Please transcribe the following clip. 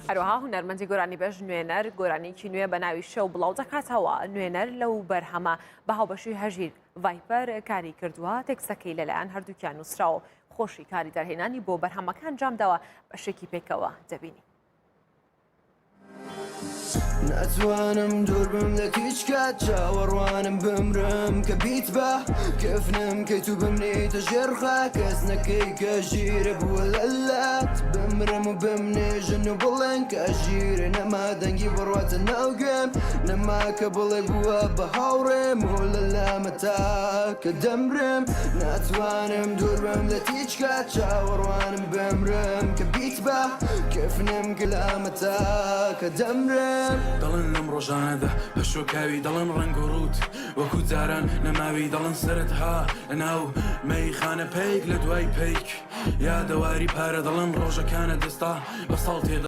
هەروەها هونەرمەندی گۆرانیبێژ نوێنەر گۆرانییەکی نوێ بە ناوی شەو بڵاو دەکاتەوە، نوێنەر لەو بەرهەمە بە هاوبەشی هەژیر ڤایپەر کاری کردووە، تێکستەکەی لەلایەن هەردووکیان نووسراوە و خۆشی کاری دەرهێنانی بۆ بەرهەمەکە ئەنجامداوە، بەشێکی پێکەوە دەبینین. ناتوانم دوور بم لە هیچ کات چاوەڕوانم بمرم کە بیت بە کەفنم کەی تو بمنیتە ژێر خاک کەس نەکەی کە ژیرە بووە لەلات بمرم و بمنێژن و بڵێن کە ژیرە نەما دەنگی بڕواتە ناو گوێم نەما کە بڵێ بووە بە هاوڕێم و لەلامە تا کە دەمرم ناتوانم دوور بم لە هیچ کات چاوەڕوانم بمرم کە بیت بە کەفنم کلامە تا کە دەمرم. دەڵێن لەم ڕۆژانەدا پەشۆکاوی دەڵێن ڕەنگ و ڕووت وەکو جاران نەماوی دەڵێن سەرت ها لەناو مەیخانە پەیک لە دوای پەیک یادەواری پارە دەڵێن ڕۆژەکانت ئێستا بە ساڵ تێ.